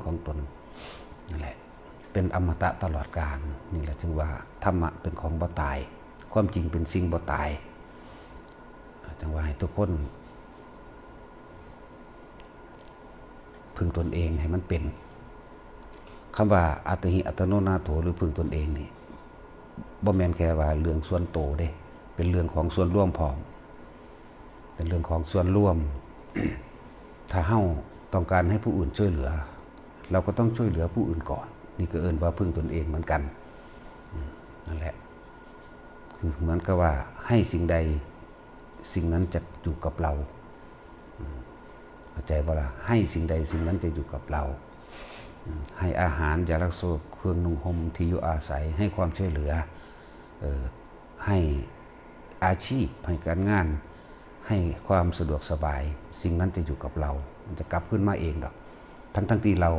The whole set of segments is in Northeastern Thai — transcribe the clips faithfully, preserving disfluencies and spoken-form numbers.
ของตนนั่นแหละ เป็นอมตะตลอดกาล นี่แหละจึงว่าธรรมะเป็นของบ่ตาย ความจริงเป็นสิ่งบ่ตาย จังว่าให้ทุกคน พึ่งตนเองให้มันเป็น คำว่าอัตถิอัตโนนาโถ หรือพึ่งตนเองนี่ บ่แม่นแค่ว่าเรื่องส่วนโตเด้ เป็นเรื่องของส่วนรวมพร้อม เป็นเรื่องของส่วนรวม ถ้าเฮาต้องการให้ผู้อื่นช่วยเหลือ เราก็ต้องช่วยเหลือผู้อื่นก่อน นี่ก็เอิ้นว่าพึ่งตนเองเหมือนกัน อืม นั่นแหละ คือเหมือนกับว่าให้สิ่งใดสิ่งนั้นจะอยู่กับเรา อืม เข้าใจบ่ล่ะ ให้สิ่งใดสิ่งนั้นจะอยู่กับเรา อืม ให้อาหาร ยารักษาโรค เครื่องนุ่งห่ม ที่อยู่อาศัย ให้ความช่วยเหลือ เอ่อ ให้อาชีพ ให้การงาน ให้ความสะดวกสบาย สิ่งนั้นจะอยู่กับเรา มันจะกลับคืนมาเองดอก ทั้งๆที่เรา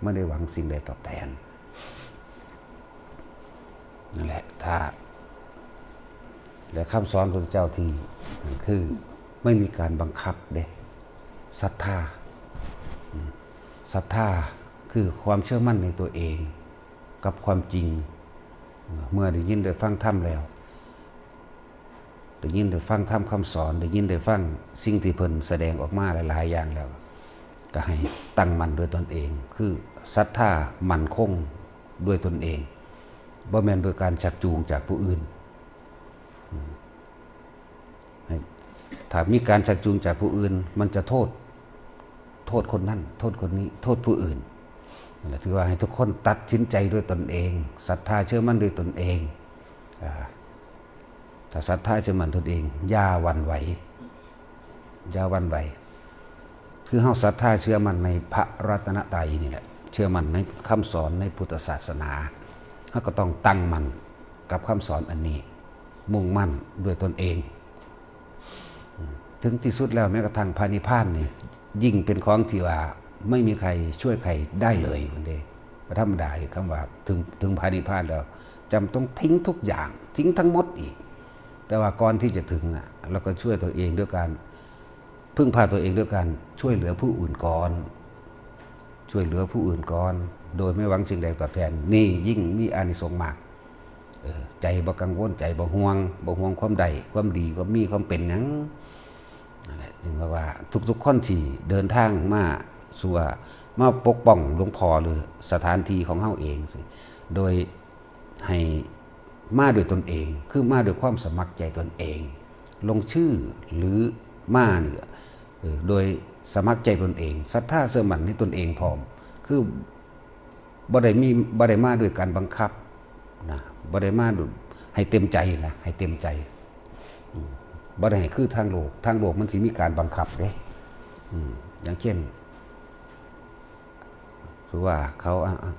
ไม่ได้หวังสิ่งใดตอบแทน นั่นแหละ ถ้า และคำสอนพระพุทธเจ้าที่ คือไม่มีการบังคับเด้ ศรัทธา อืม ศรัทธาคือความเชื่อมั่นในตัวเอง กับความจริง เมื่อได้ยินได้ฟังธรรมแล้ว ได้ยินได้ฟังธรรมคำสอน ได้ยินได้ฟังสิ่งที่เพิ่นแสดงออกมาหลายๆอย่างแล้ว ก็ให้ตั้งมั่นด้วยตนเอง คือศรัทธามั่นคงด้วยตนเอง บ่แม่นโดยการชักจูงจากผู้อื่น อืม ให้ ถ้ามีการชักจูงจากผู้อื่น มันจะโทษ โทษคนนั้น โทษคนนี้ โทษผู้อื่น นั่นแหละ ถือว่าให้ทุกคนตัดสินใจด้วยตนเอง ศรัทธาเชื่อมั่นด้วยตนเอง อ่า ถ้าศรัทธาเชื่อมั่นตนเอง อย่าหวั่นไหว อย่าหวั่นไหว คือเฮาศรัทธาเชื่อมั่นในพระรัตนตรัยนี่แหละ เชื่อมั่นในคำสอนในพุทธศาสนา เฮาก็ต้องตั้งมั่นกับคำสอนอันนี้ มุ่งมั่นด้วยตนเอง ถึงที่สุดแล้วแม้กระทั่งพระนิพพานนี่ ยิ่งเป็นของที่ว่าไม่มีใครช่วยใครได้เลย มันเด้ ธรรมดา คำว่าถึง ถึงพระนิพพานแล้ว จำต้องทิ้งทุกอย่าง ทิ้งทั้งหมดอีก แต่ว่าก่อนที่จะถึงอ่ะ เราก็ช่วยตัวเองด้วยการ พึ่งพาตัวเองด้วยการช่วยเหลือผู้อื่นก่อน ช่วยเหลือผู้อื่นก่อน โดยไม่หวังสิ่งใดตอบแทน นี่ยิ่งมีอานิสงส์มาก เออ ใจบ่กังวล ใจบ่ห่วง บ่ห่วงความได้ ความดี ความมี ความเป็นหยัง นั่นแหละ จึงว่า ทุกๆคนที่เดินทางมาสู่ว่า มาปกป้องหลวงพ่อหรือสถานที่ของเฮาเองสิ โดยให้มาด้วยตนเอง คือมาด้วยความสมัครใจตนเอง ลงชื่อหรือมาเนี่ย เออ โดยสมัครใจตนเอง ศรัทธาเชื่อมั่นในตนเองพร้อม คือ บ่ได้มี บ่ได้มาด้วยการบังคับนะ บ่ได้มาด้วย ให้เต็มใจนะ ให้เต็มใจ อืม บ่ได้ให้คือทางโลก ทางโลกมันสิมีการบังคับเด้ อืม อย่างเช่น ถือว่าเขา อ่ะ อ่ะ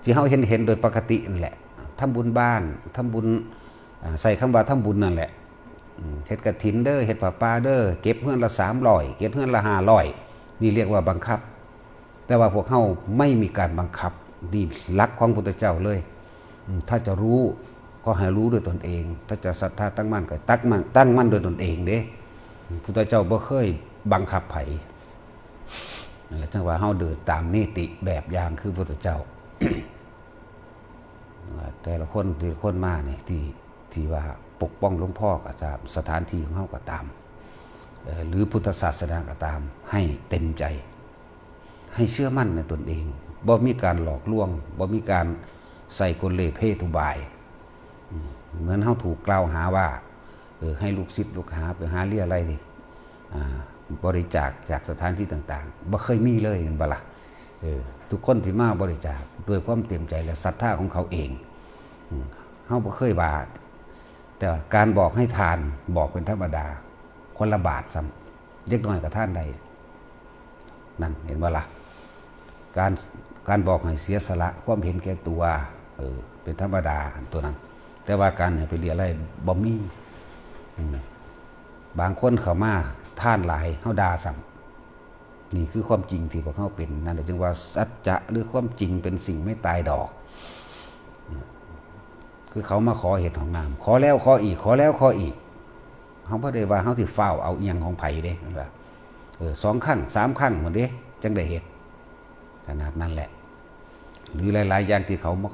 ที่เฮาเห็น เห็นโดยปกตินั่นแหละ ทำบุญบ้าน ทำบุญ อ่า ใส่คำว่าทำบุญนั่นแหละ อืม เฮ็ดกฐินเด้อ เฮ็ดผ้าป่าเด้อ เก็บเฮือนละสามร้อย เก็บเฮือนละห้าร้อย นี่เรียกว่าบังคับ แต่ว่าพวกเฮาไม่มีการบังคับ นี่หลักของพุทธเจ้าเลย อืม ถ้าจะรู้ก็ให้รู้ด้วยตนเอง ถ้าจะศรัทธาตั้งมั่นก็ตั้งมั่น ตั้งมั่นด้วยตนเองเด้ พุทธเจ้าบ่เคยบังคับไผ นั่นแหละ จังว่าเฮาเดินตามนิติแบบอย่างคือพุทธเจ้า แต่ละคน ที่คนมาเนี่ย ที่ ที่ว่าปกป้องหลวงพ่อก็ตาม สถานที่ของเฮาก็ตาม เอ่อ หรือพุทธศาสนาก็ตาม ให้เต็มใจ ให้เชื่อมั่นในตนเอง บ่มีการหลอกลวง บ่มีการใส่กลเล่ห์เพทุบาย อืม เหมือนเฮาถูกกล่าวหาว่า เออ ให้ลูกศิษย์ลูกหาไปหาเรียอะไรย อ่า บริจาคจากสถานที่ต่างๆ บ่เคยมีเลย แม่นบ่ล่ะ เออ ทุกคนที่มาบริจาคด้วยความเต็มใจและศรัทธาของเขาเอง อืม เฮาบ่เคยว่า แต่ว่าการบอกให้ทาน บอกเป็นธรรมดา คนละบาทซ้ำ เด็กน้อยก็ทานได้ นั่น เห็นบ่ล่ะ การ การบอกให้เสียสละ ความเห็นแก่ตัว เออ เป็นธรรมดา อันตัวนั้น แต่ว่าการให้ไปเรียอะไรยบ่มี อืม บางคนเข้ามาทานหลาย เฮาด่าซ้ำ นี่คือความจริงที่พวกเฮาเป็น นั่นแหละจึงว่าสัจจะหรือความจริงเป็นสิ่งไม่ตายดอก อืม คือเขามาขอเฮ็ดห้องน้ำ ขอแล้วขออีก ขอแล้วขออีก เฮาบ่ได้ว่าเฮาสิฟ้าวเอาอิหยังของไผเด้ นั่นล่ะ เออ สองครั้ง สามครั้งพุ้นเด้ จั่งได้เฮ็ด ขนาดนั้นแหละ หรือหลายๆอย่างที่เขามา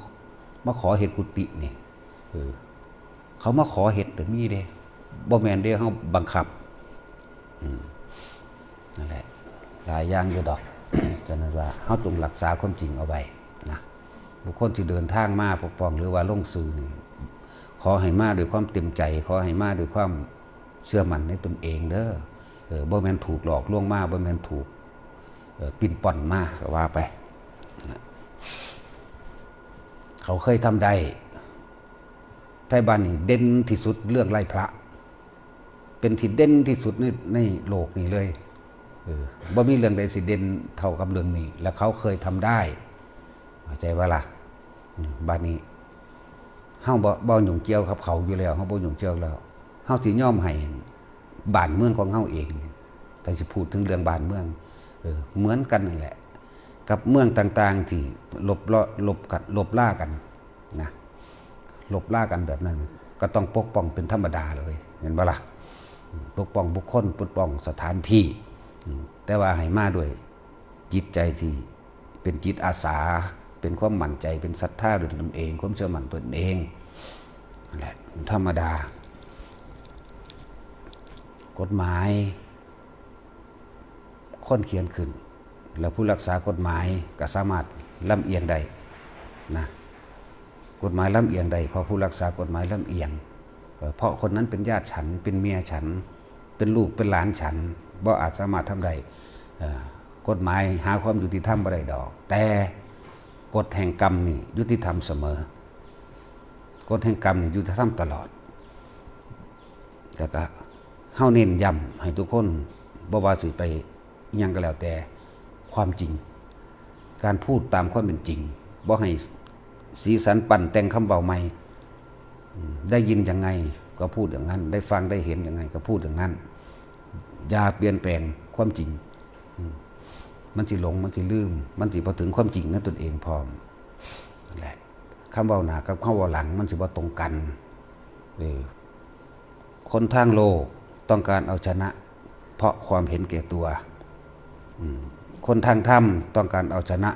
มาขอเฮ็ดกุฏินี่ เออ เขามาขอเฮ็ดก็มีเด้ บ่แม่นเด้ เฮาบังคับ อืม นั่นแหละ หลายอย่างอยู่ดอก ฉะนั้นว่าเฮาจงรักษาความจริงเอาไว้นะ บุคคลที่เดินทางมาปกป้องหรือว่าลงชื่อนี่ ขอให้มาด้วยความเต็มใจ ขอให้มาด้วยความเชื่อมั่นในตนเองเด้อ เออ บ่แม่นถูกหลอกลวงมา บ่แม่นถูก เออ ปิ้นป้อนมา ก็ว่าไป เขาเคยทำได้ ไทบ้านนี่เด่นที่สุดเรื่องไหว้พระ เป็นที่เด่นที่สุดในในโลกนี้เลย เออ บ่มีเรื่องใดสิเด่นเท่ากับเรื่องนี้ และเขาเคยทำได้ เข้าใจบ่ล่ะ อืม บัดนี้ เฮาบ่ บ่ยุ่งเกี่ยวกับเขาอยู่แล้ว เฮาบ่ยุ่งเกี่ยวแล้ว เฮาสิยอมให้บ้านเมืองของเฮาเอง ถ้าสิพูดถึงเรื่องบ้านเมือง เออ เหมือนกันนั่นแหละ กับเมืองต่างๆที่ลบเลาะ ลบกัน ลบลากันนะ ลบลากันแบบนั้น ก็ต้องปกป้องเป็นธรรมดาเลย เห็นบ่ล่ะ ปกป้องบุคคล ปกป้องสถานที่ อืม แต่ว่าให้มาด้วยจิตใจที่เป็นจิตอาสา เป็นความมั่นใจ เป็นศรัทธาด้วยตนเอง ความเชื่อมั่นตนเอง นั่นแหละ ธรรมดา กฎหมาย คนเขียนขึ้น แล้วผู้รักษากฎหมายก็สามารถลำเอียงได้นะ กฎหมายลำเอียงได้ เพราะผู้รักษากฎหมายลำเอียง เอ่อ เพราะคนนั้นเป็นญาติฉัน เป็นเมียฉัน เป็นลูก เป็นหลานฉัน บ่อาจสามารถทำได้ เอ่อ กฎหมายหาความยุติธรรมบ่ได้ดอก แต่กฎแห่งกรรมนี่ยุติธรรมเสมอ กฎแห่งกรรมนี่ยุติธรรมตลอด แล้วก็เฮาเน้นย้ำให้ทุกคน บ่ว่าสิไปอิหยังก็แล้วแต่ ความจริง การพูดตามความเป็นจริง บ่ให้สีสันปั้นแต่งคำเว้าใหม่ อืม ได้ยินยังไงก็พูดอย่างนั้น ได้ฟังได้เห็นยังไงก็พูดอย่างนั้น อย่าเปลี่ยนแปลงความจริง อืม มันสิหลง มันสิลืม มันสิบ่ถึงความจริงในตนเองพร้อม นั่นแหละ คำเว้าหน้ากับคำเว้าหลังมันสิบ่ตรงกัน เออ คนทางโลกต้องการเอาชนะ เพราะความเห็นแก่ตัว อืม คนทางธรรมต้องการเอาชนะ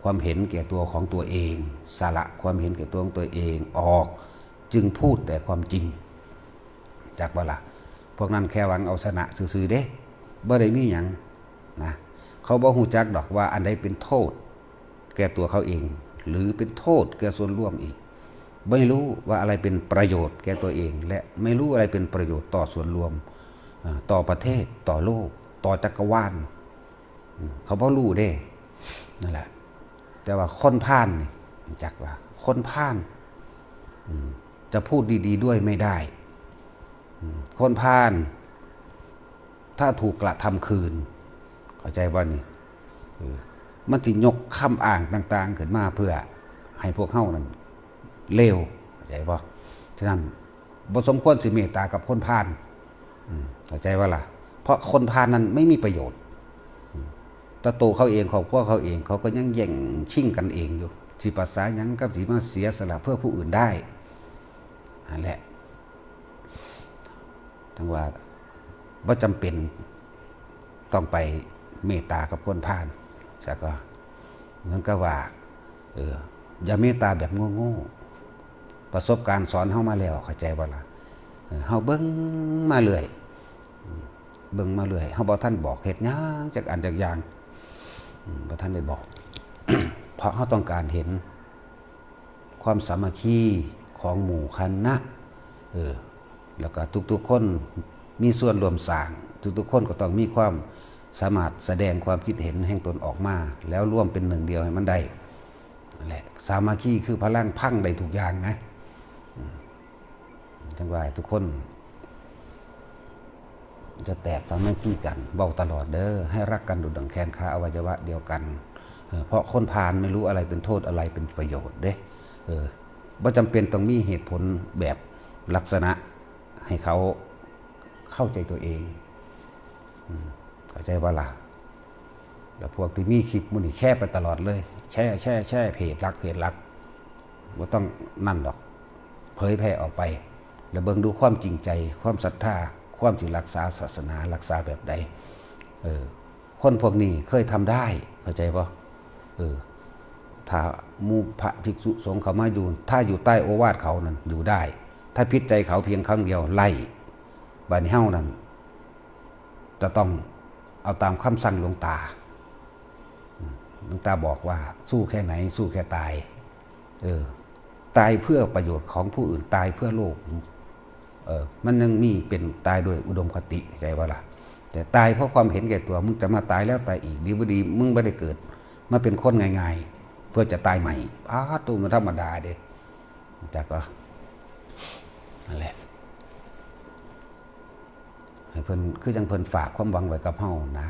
ความเห็นแก่ตัวของตัวเอง สละความเห็นแก่ตัวของตัวเองออก จึงพูดแต่ความจริง จักบ่ล่ะ พวกนั้นแค่หวังเอาชนะซื่อๆเด้ บ่ได้มีหยังนะ เขาบ่ฮู้จักดอกว่าอันใดเป็นโทษแก่ตัวเขาเอง หรือเป็นโทษแก่ส่วนรวมอีก ไม่รู้ว่าอะไรเป็นประโยชน์แก่ตัวเอง และไม่รู้อะไรเป็นประโยชน์ต่อส่วนรวม อ่า ต่อประเทศ ต่อโลก ต่อจักรวาล อืม เขาบ่รู้เด้ นั่นแหละ แต่ว่าคนพาลนี่ จักว่า คนพาล อืม จะพูดดีๆด้วยไม่ได้ อืม คนพาล ถ้าถูกกระทำคืน เข้าใจบ่นี่ เออ มันสิยกคำอ้างต่างๆขึ้นมาเพื่อให้พวกเฮานั้นเลว เข้าใจบ่ ฉะนั้น บ่สมควรสิเมตตากับคนพาล อืม เข้าใจบ่ล่ะ เพราะคนพาลนั้นไม่มีประโยชน์ อืม แต่ตัวเขาเอง ครอบครัวเขาเอง เขาก็ยังแย่งชิงกันเองอยู่ สิภาษาหยังกับสิมาเสียสละเพื่อผู้อื่นได้ นั่นแหละ ทั้งว่าบ่จำเป็นต้องไปเมตตากับคนพาล จักว่า เหมือนกับว่า เออ อย่าเมตตาแบบโง่ๆ ประสบการณ์สอนเฮามาแล้ว เข้าใจบ่ล่ะ เออ เฮาเบิ่งมาเรื่อย อืม เบิ่งมาเรื่อย เฮาบ่ทันบอกเฮ็ดหยังจักอันจักอย่าง อืม บ่ทันได้บอก เพราะเฮาต้องการเห็นความสามัคคีของหมู่คณะ เออ แล้วก็ทุกๆคนมีส่วนร่วมสร้าง ทุกๆคนก็ต้องมีความสามารถแสดงความคิดเห็นแห่งตนออกมา แล้วร่วมเป็นหนึ่งเดียวให้มันได้ นั่นแหละ สามัคคีคือพลัง พังได้ทุกอย่างนะ อืม จั่งว่าให้ทุกคน จะแตกสามัคคีกัน เว้าตลอดเด้อ ให้รักกันดุจดั่งแขนขาอวัยวะเดียวกัน เออ เพราะคนพาลไม่รู้อะไรเป็นโทษ อะไรเป็นประโยชน์เด้ เออ บ่จำเป็นต้องมีเหตุผลแบบลักษณะให้เขาเข้าใจตัวเอง อืม เข้าใจบ่ล่ะ แล้วพวกที่มีคลิปมื้อนี้แชร์ไปตลอดเลย แชร์ แชร์ แชร์ เพจหลัก เพจหลัก บ่ต้องนั่นดอก เผยแพร่ออกไป แล้วเบิ่งดูความจริงใจ ความศรัทธา ความสิรักษาศาสนา รักษาแบบใด เออ คนพวกนี้เคยทำได้ เข้าใจบ่ อ ถ้าหมู่พระภิกษุสงฆ์เขามาอยู่ ถ้าอยู่ใต้โอวาทเขานั้นอยู่ได้ ถ้าผิดใจเขาเพียงครั้งเดียวไล่ บัดนี้เฮานั้น จะต้องเอาตามคำสั่งหลวงตา อืม หลวงตาบอกว่าสู้แค่ไหน สู้แค่ตาย เออ ตายเพื่อประโยชน์ของผู้อื่น ตายเพื่อโลก เออ มันยังมีเป็นตายด้วยอุดมคติ เข้าใจบ่ล่ะ แต่ตายเพราะความเห็นแก่ตัว มึงจะมาตายแล้วตายอีก ดีบ่ดี มึงบ่ได้เกิดมาเป็นคนง่ายๆ เพื่อจะตายใหม่ อ้า ตัวมันธรรมดาเด้ จักว่า นั่นแหละ ให้เพิ่น คือจั่งเพิ่นฝากความหวังไว้กับเฮานะ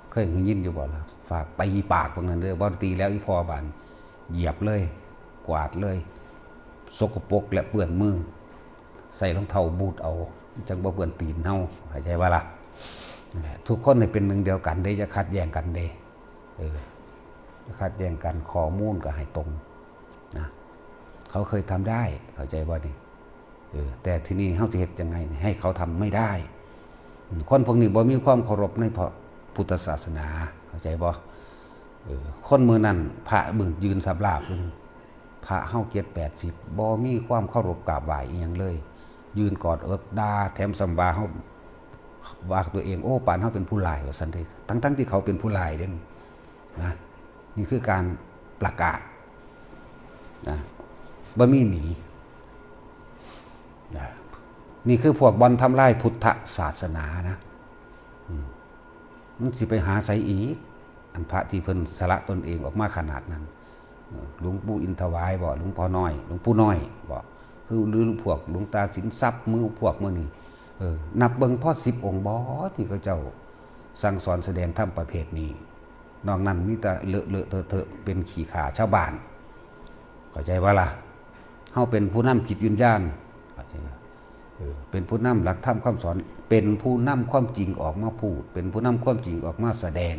เคยได้ยินอยู่บ่ล่ะ ฝากตีปากพวกนั้นเด้อ บ่ตีแล้วอีพ่อบ้าน เหยียบเลย กวาดเลย สกปรกและเปื้อนมือ ใส่รองเท้าบูทเอา จั่งบ่เปื้อนตีนเฮา เข้าใจบ่ล่ะ นั่นแหละ ทุกคนให้เป็นหนึ่งเดียวกันเด้ อย่าขัดแย้งกันเด้ เออ อย่าขัดแย้งกัน ข้อมูลก็ให้ตรงนะ เขาเคยทำได้ เข้าใจบ่นี่ เออ แต่ทีนี้เฮาสิเฮ็ดจั่งใด๋ให้เขาทำไม่ได้ อืม คนพวกนี้บ่มีความเคารพในพระพุทธศาสนา เข้าใจบ่ เออ คนมื้อนั้นพระบึ้งยืนสาบลาบอยู่ พระเฮาเจ็ดแปดสิบ บ่มีความเคารพกราบไหว้อีหยังเลย ยืนกอดอกด่า แถมซ้ำว่าเฮา ว่าตัวเอง โอ้ ปานเฮาเป็นผู้ร้ายว่าซั่นเด้ ทั้งๆที่เขาเป็นผู้ร้ายเด้ นะ นี่คือการประกาศ นะ บ่มีหนี นะ นี่คือพวกบ่อนทำลายพุทธศาสนานะ อืม มันสิไปหาไสอีก อันพระที่เพิ่นสละตนเองออกมาขนาดนั้น เออ หลวงปู่อินถวายบ่ หลวงพ่อน้อย หลวงปู่น้อยบ่ คือ หรือพวกหลวงตาสินทรัพย์ หมู่พวกหมู่นี้ เออ นับเบิ่งพอสิบองค์บ่ ที่เขาเจ้าสั่งสอนแสดงธรรมประเภทนี้ นอกนั้นมีแต่เลอะเลอะเทอะเทอะ เป็นขี้ข้าชาวบ้าน เข้าใจบ่ล่ะ เฮาเป็นผู้นำจิตวิญญาณ เข้าใจบ่ เออ เป็นผู้นำหลักธรรมคำสอน เป็นผู้นำความจริงออกมาพูด เป็นผู้นำความจริงออกมาแสดง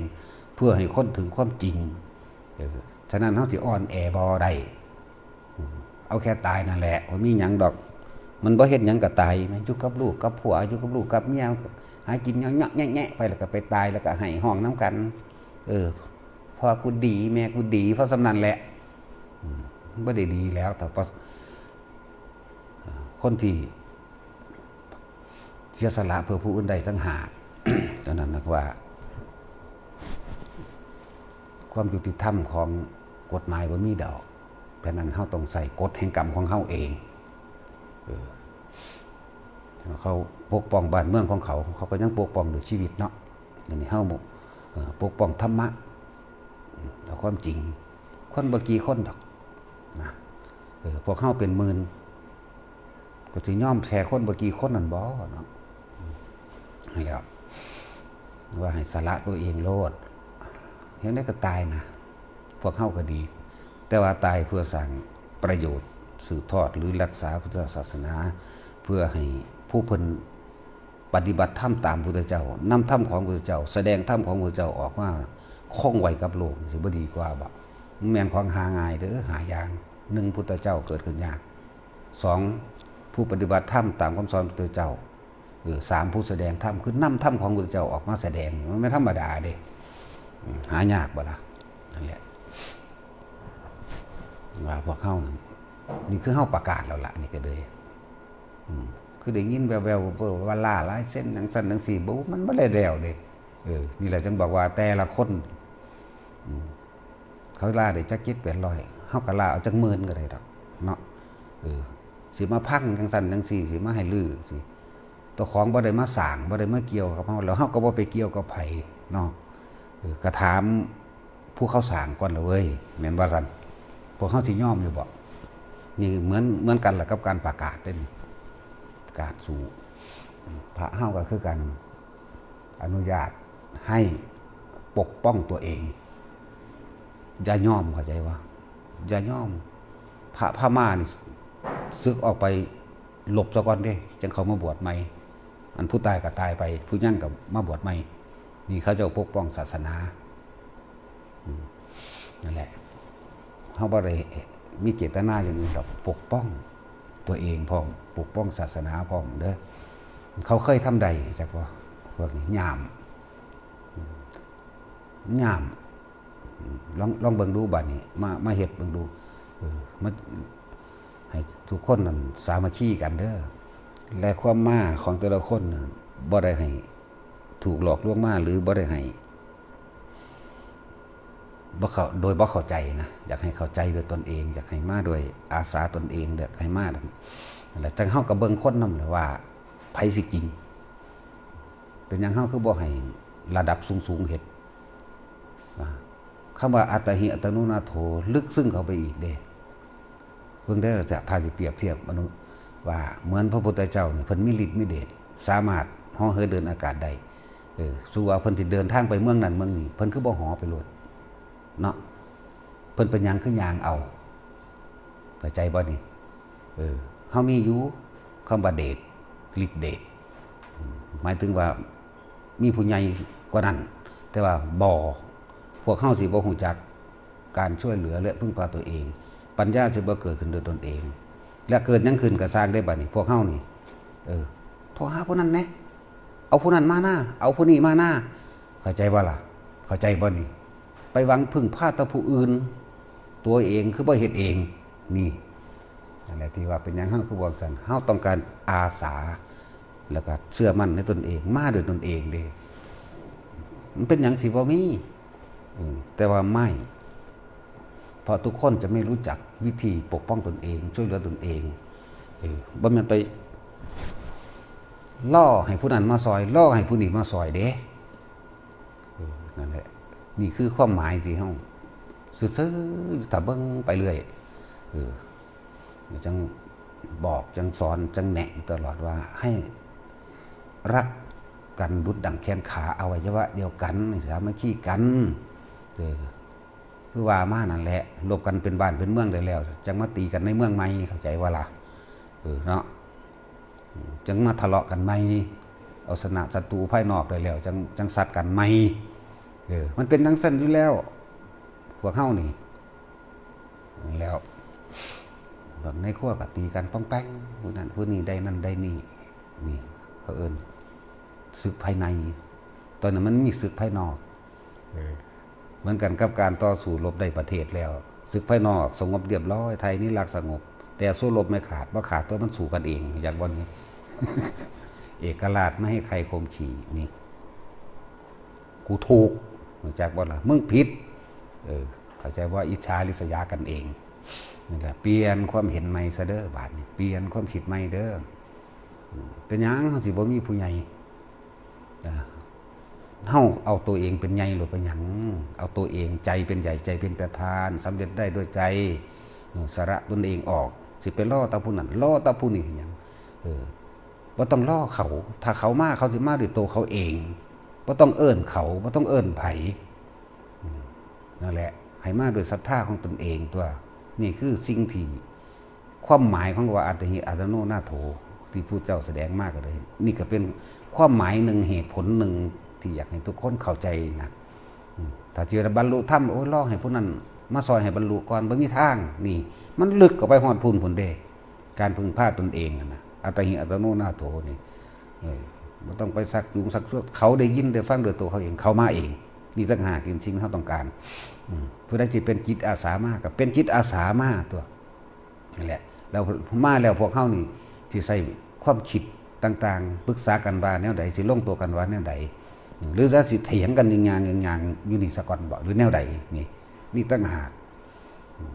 เพื่อให้คนถึงความจริง เออ ฉะนั้นเฮาสิอ่อนแอบ่ได้ อืม เอาแค่ตายนั่นแหละ บ่มีหยังดอก มันบ่เฮ็ดหยังก็ตาย มันอยู่กับลูกกับผัว อยู่กับลูกกับเมีย หากินเงาะๆแงะๆไป แล้วก็ไปตาย แล้วก็ไห้ฮ้องนำกัน เออ พ่อกูดี แม่กูดี พอส่ำนั้นแหละ อืม บ่ได้ดีแล้ว แต่พอ คนที่เสียสละเพื่อผู้อื่นได้ต่างหาก อันนั้นนักว่า ความยุติธรรมของกฎหมายบ่มีดอก เพราะนั้นเฮาต้องใช้กฎแห่งกรรมของเฮาเอง เออ เขาปกป้องบ้านเมืองของเขา เขาก็ยังปกป้องด้วยชีวิตเนาะ อันนี้เฮา เอ่อ ปกป้องธรรมะ เอาความจริง คนบ่กี่คนดอกนะ เออ พวกเฮาเป็นหมื่น ก็สิยอมแพ้คนบ่กี่คนนั่นบ่เนาะ นั่นแหละว่าให้สละตัวเองโลด เฮ็ดจั่งใด๋ก็ตายนะ พวกเฮาก็ดี แต่ว่าตายเพื่อสร้างประโยชน์ สืบทอดหรือรักษาพุทธศาสนา เพื่อให้ผู้เพิ่นปฏิบัติธรรมตามพุทธเจ้า นำธรรมของพุทธเจ้า แสดงธรรมของพุทธเจ้าออกมาคงไว้กับโลก สิบ่ดีกว่าบ่ มันแม่นของหาง่ายเด้อ หายาก หนึ่ง พุทธเจ้าเกิดขึ้นยาก สอง ผู้ปฏิบัติธรรมตามคำสอนพุทธเจ้า เออ สาม ผู้แสดงธรรม คือนำธรรมของพุทธเจ้าออกมาแสดง มันไม่ธรรมดาเด้ อืม หายากบ่ล่ะ นั่นแหละ ว่าพวกเฮานั่น นี่คือเฮาประกาศแล้วล่ะ นี่ก็เลย อืม คือได้ยินแว่วๆ ว่าล่าลายเซ็นจั่งซั้นจั่งซี้ บ่ มันบ่ได้แล้วเด้ เออ นี่แหละจั่งบอกว่าแต่ละคน อืม เขาล่าได้จักเจ็ดแปดร้อย เฮาก็ล่าเอาจักหมื่นก็ได้ดอกเนาะ เออ สิมาพังจั่งซั้นจั่งซี้ สิมาให้รื้อซี้ เจ้าของบ่ได้มาสร้าง บ่ได้มาเกี่ยวกับเฮา แล้วเฮาก็บ่ไปเกี่ยวกับไผเนาะ เออ ก็ถามผู้เขาสร้างก่อนละเว้ย แม่นบ่ซั้น พวกเฮาสิยอมอยู่บ่ นี่เหมือน เหมือนกันล่ะกับการประกาศเด้ ประกาศสู้ พระเฮาก็คือกัน อนุญาตให้ปกป้องตัวเอง อย่ายอม เข้าใจบ่ อย่ายอม พระพม่านี่ สึกออกไปรบซะก่อนเด้ จั่งเข้ามาบวชใหม่ อันผู้ตายก็ตายไป ผู้ยังก็มาบวชใหม่ นี่เขาเจ้าปกป้องศาสนา อืม นั่นแหละ เฮาบ่ได้มีเจตนาอย่างอื่นดอก ปกป้องตัวเองพร้อม ปกป้องศาสนาพร้อมเด้อ เขาเคยทำได้จักบ่ พวกนี้ ยาม อืม ยาม ลองลองเบิ่งดูบัดนี้ มามาเฮ็ดเบิ่งดู เออ มาให้ทุกคนนั่นสามัคคีกันเด้อ และความมาของแต่ละคนน่ะบ่ได้ให้ถูกหลอกลวงมา หรือบ่ได้ให้บ่เข้า โดยบ่เข้าใจนะ อยากให้เข้าใจโดยตนเอง อยากให้มาโดยอาสาตนเอง อยากให้มานั่นแหละ จั่งเฮาก็เบิ่งคนนำแหละว่าไผสิจริง เป็นหยังเฮาคือบ่ให้ระดับสูงๆเฮ็ด อ่า คำว่าอัตตาหิอัตโนนาโถ ลึกซึ้งเข้าไปอีกเด้ เบิ่งเด้อ จะ ถ้าสิเปรียบเทียบมนุษย์ว่าเหมือนพระพุทธเจ้านี่ เพิ่นมีฤทธิ์มีเดช สามารถเหาะเหินเดินอากาศได้ เออ สู่ว่าเพิ่นสิเดินทางไปเมืองนั้นเมืองนี้ เพิ่นคือบ่เหาะไปโลด เนาะ เพิ่นเป็นหยังคือย่างเอา เข้าใจบ่นี่ เออ เฮามีอยู่คำว่าเดช ฤทธิ์เดช อืม หมายถึงว่ามีผู้ใหญ่กว่านั้น แต่ว่าบ่ พวกเฮาสิบ่ฮู้จักการช่วยเหลือและพึ่งพาตัวเอง ปัญญาสิบ่เกิดขึ้นโดยตนเอง และเกิดหยังขึ้นก็ซ่างได้บัดนี้ พวกเฮานี่ เออ โทรหาผู้นั้นแหน่ เอาผู้นั้นมาหน้า เอาผู้นี้มาหน้า เข้าใจบ่ล่ะ เข้าใจบ่นี่ ไปหวังพึ่งพาแต่ผู้อื่น ตัวเองคือบ่เฮ็ดเอง นี่ นั่นแหละที่ว่าเป็นหยังเฮาคือบ่จั่งซั้น เฮาต้องการอาสา แล้วก็เชื่อมั่นในตนเอง มาด้วยตนเองเด้ มันเป็นหยังสิบ่มี อืม แต่ว่าไม่ เพราะทุกคนจะไม่รู้จักวิธีปกป้องตนเอง ช่วยเหลือตนเอง เออ บ่แม่นไปรอให้ผู้นั้นมาซอย รอให้ผู้นี้มาซอยเด้ เออ นั่นแหละ นี่คือความหมายที่เฮาซื่อๆ ถ้าเบิ่งไปเรื่อย เออ จั่งบอก จั่งสอน จั่งแนะอยู่ตลอดว่าให้รักกันดุจดั่งแขนขาอวัยวะเดียวกัน สามัคคีกัน เออ คือว่ามานั่นแหละ ลบกันเป็นบ้านเป็นเมืองได้แล้ว จั่งมาตีกันในเมืองใหม่ เข้าใจบ่ล่ะ เออ เนาะ จั่งมาทะเลาะกันใหม่ เอาชนะศัตรูภายนอกได้แล้ว จั่ง จั่งซัดกันใหม่ เออ มันเป็นจั่งซั้นอยู่แล้ว พวกเฮานี่ แล้ว แบบในครัวก็ตีกันป้องแป้ง ผู้นั้นผู้นี้ได้นั่นได้นี่ นี่ เขาเอิ้นศึกภายใน ตอนนั้นมันมีศึกภายนอก เออ เหมือนกันกับการต่อสู้รบได้ประเทศแล้ว ศึกภายนอกสงบเรียบร้อย ไทยนี่รักสงบ แต่สู้รบไม่ขาด บ่ขาดตัวมันสู้กันเอง อยากบ่นี่ เอกราชไม่ให้ใครข่มขี่ นี่ กูถูก รู้จักบ่ล่ะ มึงผิด เออ เข้าใจว่าอิจฉาริษยากันเอง นั่นแหละ เปลี่ยนความเห็นใหม่ซะเด้อบาดนี้ เปลี่ยนความคิดใหม่เด้อ อืม เป็นหยังเฮาสิบ่มีผู้ใหญ่ อ่า เฮาเอาตัวเองเป็นใหญ่โลด เป็นหยัง เอาตัวเองใจเป็นใหญ่ ใจเป็นประธาน สำเร็จได้ด้วยใจ เออ สละตนเองออก สิไปรอแต่ผู้นั้น รอแต่ผู้นี้หยัง เออ บ่ต้องรอเขา ถ้าเขามา เขาสิมาด้วยตัวเขาเอง บ่ต้องเอิ้นเขา บ่ต้องเอิ้นไผ อืม นั่นแหละ ให้มาด้วยศรัทธาของตนเองตัว นี่คือสิ่งที่ ความหมายของว่าอัตตาหิอัตโนนาโถ ที่พุทธเจ้าแสดงมาก็เลย นี่ก็เป็นความหมายหนึ่ง เหตุผลหนึ่งที่อยากให้ทุกคนเข้าใจนะ อืม ถ้าสิว่าบรรลุธรรม โอ้ย รอให้ผู้นั้นมาซอยให้บรรลุก่อน บ่มีทาง นี่ มันลึกเข้าไปฮอดพู้นพู้นเด้ การพึ่งพาตนเองอะนะ อัตตาหิอัตโนนาโถนี่ เออ บ่ต้องไปซักจูงซักชวน เขาได้ยินได้ฟังด้วยตัวเขาเอง เขามาเอง นี่ต่างหากเป็นสิ่งที่เฮาต้องการ อืม ผู้ใดสิเป็นจิตอาสามา ก็เป็นจิตอาสามาตัว นั่นแหละ แล้วมาแล้วพวกเฮานี่สิใช้ความคิดต่างๆ ปรึกษากันว่าแนวใด สิลงตัวกันว่าแนวใด หรือจะสิเถียงกันอย่างๆ อย่างๆ อยู่นี่ซะก่อนบ่ หรือแนวใด นี่ นี่ต่างหาก อืม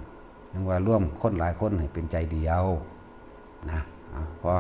ยังว่ารวมคนหลายคนให้เป็นใจเดียวนะ อ่า พอ